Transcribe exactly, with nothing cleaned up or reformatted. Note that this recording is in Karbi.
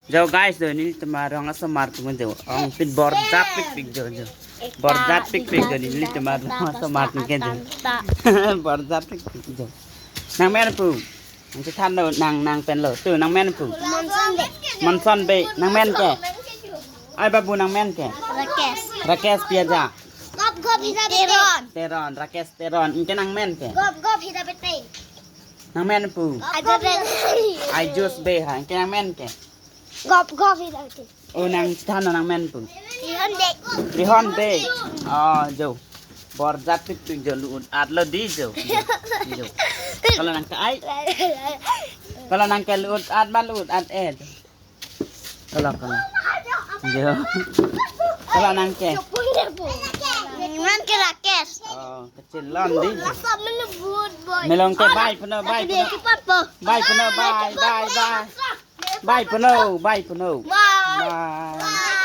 Jo guys, jo nelitum arong asomar atum jo. Ongpin borjat pikpik jo jo. Borjat pikpik jo nelitum arong asomar atum ke jo. Borjat pikpik jo. Nangmen pu. Nangchethan lo nang nangpen lo. Tu nangmen pu. Monson Bey. Monson Bey. Nangmen ke. Ai babu nangmen ke. Rakesh. Rakesh pi aja. Gop gop hita bete. Teron. Teron. Rakesh Teron. Anke nangmen ke. Gop gop hita bete. Nangmen pu. Ajo bete. Aijus Bey ha. Anke nangmen ke. Gop gop hita bete. O nangchethan lo nangmen pu. Rihon Bey. Rihon Bey. Oh jo. Borjat pikpik jo lu-ut at lo di jo. Jo. Jo. Kalau nang ke ai. Kalau nang ke lu-ut at ma lu-ut at eh. Kalau kalau. Jo. Kalau nang ke. Nang ke Rakesh. Oh, kecil lon di. Masa menebut boy. Melong ke bye puno bye puno. Bye puno bye bye bye. Bye puno, bye puno. Bye. Bye.